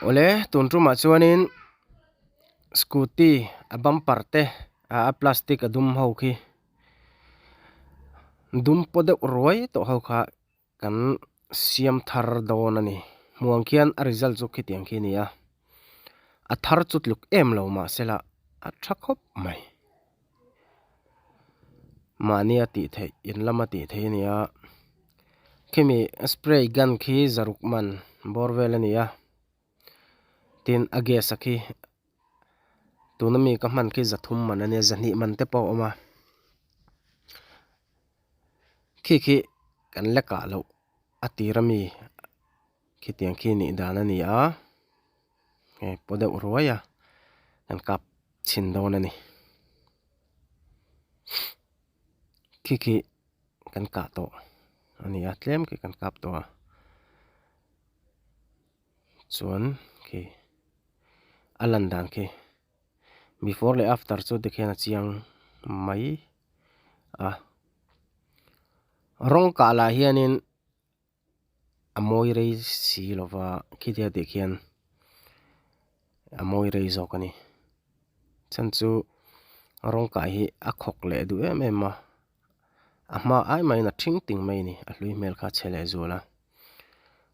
Awle tun tumah chuanin scooty a bumper te a plastic a dum ho khi dum paw deuh ruai tawh ho kha kan siam thar dawn a ni hmuh ang khian a result chu khitiang khi a ni a a thar chu tluk em lo mahsela a tha khawp mai mahnia tih theih in lama tih theih a ni a khimi spray gun khi zaruk man bawr vel a ni a tin a gas a khi tuna mi ka hman khi zathum man a nia zahnih man te pawh a awm a khi khi kan la kah loh a tir ami khitiang khi nih dan a ni a hei paw deuh ruai a kan kap chhin dawn a ni khi khi kan kah tawh a ni a tlem khi kan kap tawh a chuan khi a lan dan khi before leh after chu tikhian a chiang mai a rawng kah lah hianin a mawi rei si lova khitia tih khian a mawi rei zawk a ni chhan chu rawng kah hi a khawk leh duh em em a a hma ai mahin a thing ting mai a ni a hlui hmel kha a chhe leh zual a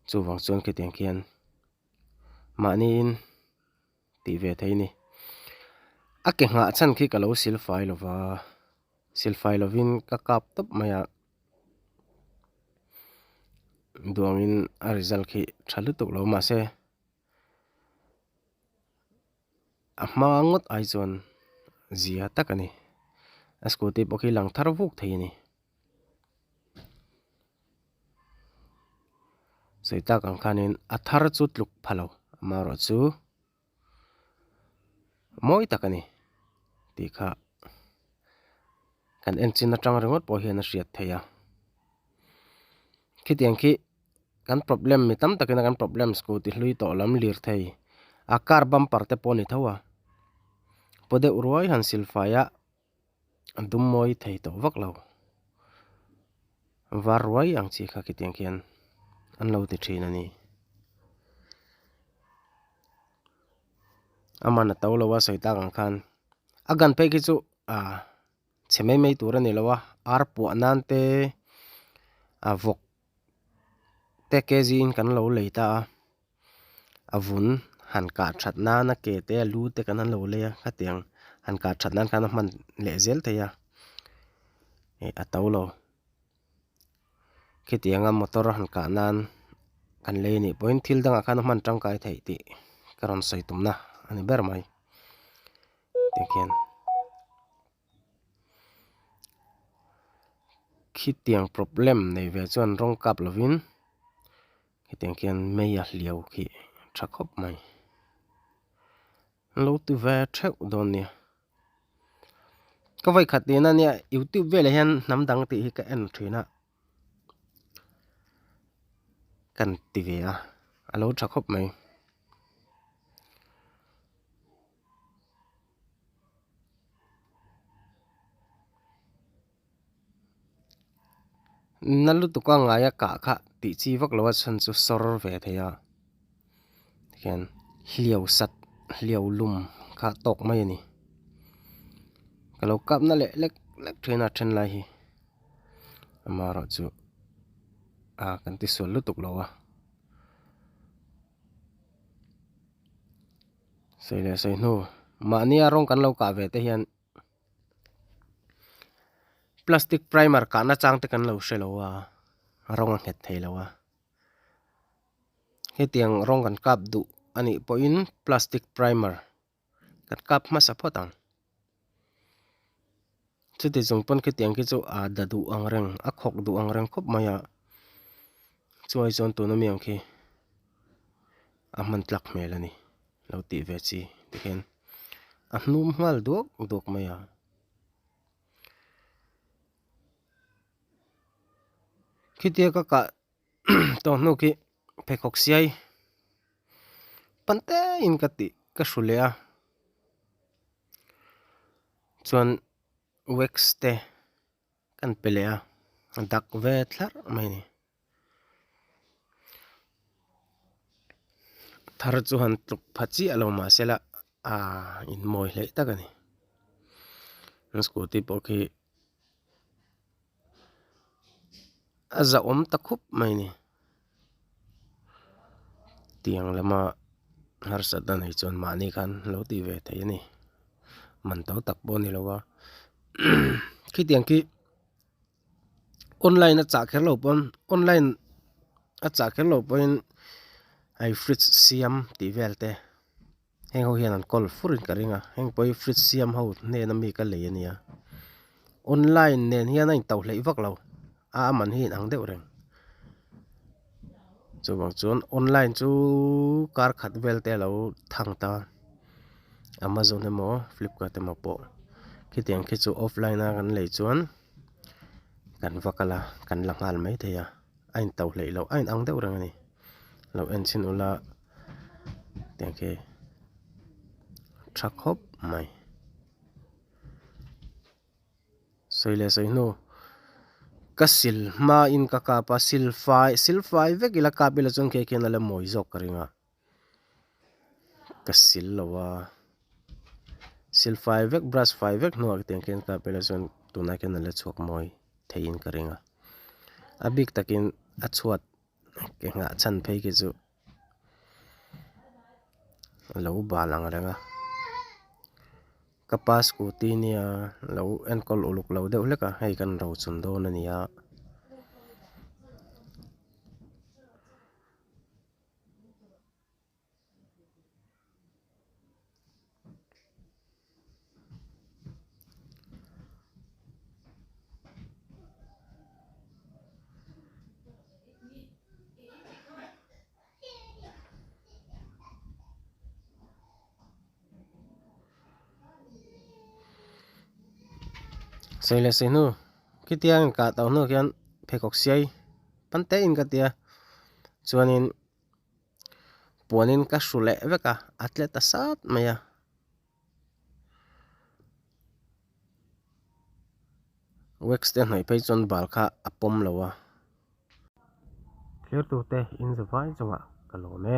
chuvang chuan khitiang khian mahniin tih ve thei a ni a ke nghah chhan khi ka lo silfai lova silfai lovin ka kap tawp mai a. Duangin a result khi tha lutuk lo mahse a hma ngawt ai chuan zia tak a ni a scooty pawh khi lang thar vuk thei a ni sawi tak ang khanin a thar chu tluk pha lo amaherawh chu. Mawi tak a ni tih kha kan en chin atang ringawt pawh hian a hriat theih a khitiang khi kan problem mi tam takin a kan problem scooty hlui tawh lam lirthei a car bumper te pawh a ni tho a paw deuh ruai han silfai a. A dum mawi thei tawh vak lo var ruai ang chi kha khitiang khian an lo ti thin a ni aman a to lo a sawi tak ang khan a gun phei khi chu ah chhe mai mai tur a ni lo a ar puah nan te a vawk te kg in kan lo lei ta a. A vun han kah that nana ke te a lu te kan han lo lei a khatiang han kah that nan khan a hman leh zel thei a ih a to lo khitianga motor han kah nan kan lei anih pawhin thil dangah khan a hman tangkai theih tih ka rawn sawi tumna a ni ber mai tikhian. Khitiang problem nei ve chuan rawng kap lovin hetiang khian mei a hliau khi tha khawp mai. An lo ti ve theuh dawn nia. Ka vawikhat tihna ania youtube velah hian hnam dang tih hi ka en thin a kan ti ve a a lo tha khawp mai. Na lutuk a ngai a kah kha tih chi vak lo a chhan chu sawr ve thei a tikhian hliau sat hliau lum kha tawk mai a ni ka lo kap na leh lek lek thin a then lai hi amaherawhchu ah kan ti sual lutuk lo a. Sawi leh sawi hnu mahnia rawng kan lo kah ve te hian plastic primer kahna chang te kan lo hre lo a rawng a nghet thei lo a hetiang rawng kan kap duh a nih pawhin plastic primer kan kap hmasa phawt ang. Chuti chung pawn khitiang khi chu a da duh ang reng a khawk duh ang reng khawp mai a chuai chuan tuna mi ang khi a hman tlak hmel a ni lo tih ve chi tikhian a hnum nghal duak duak mai a. Khitia ka kah tawh hnu khi pheikhawk siai pan te in ka tih ka hru leh a. Chuan wax te kan pe leh a a dak ve thlarh mai a ni. thar chu han tluk pha chiah lo mah se la aa in mawi hleih tak a ni an scooty pawh khi a zahawm ta khup mai a ni tiang lama harsatna nei chuan mahni khan lo tih ve theih a ni man to tak pawh a ni lo a khitiang khi. Online a chah kher lo pawn online a chah kher lo pawhin hei fridge siam tih vel te heng ho hian an kawl fur in ka ring a heng pawh hi fridge siam ho hnena mi ka lei ania online nen hian a intauh hleih vak lo a a man hi a inang deuh reng chuvang chuan online chu kar khat vel te a lo thang ta. Amazon emaw Flipkart emaw pawh khitiang khi chu offline a kan lei chuan kan va kal a kan la nghal mai thei a a in to hleih loh a in ang deuh reng a ni lo en chhin ula tiang khi tha khawp mai sawi leh sawi hnu ka sil hmain ka kap a sil fai sil fai vek ila kap ila chuan khi khian a la mawi zawk ka ring a. Ka sil lo a sil fai vek brush fai vek hnuah tiang khian ka pela chuan tunah khian a la chhuak mawi theiin ka ring a a bik takin a chhuat ke nghah chhan phei khi chu a lo bal ang reng a ka pa scooty nia lo enkawl uluk lo deuh hlek a hei kan rochun dawn a ni a. Sei leh sei hnu khitia a inkah tawh hnu khian pheikhawk siai pan te in ka tia chuanin puanin ka hru leh vek a a tle ta sat mai a. Wax te hnawih phei chuan bal kha a pawm lo a. Thlir tute in zavai chungah ka lawm e.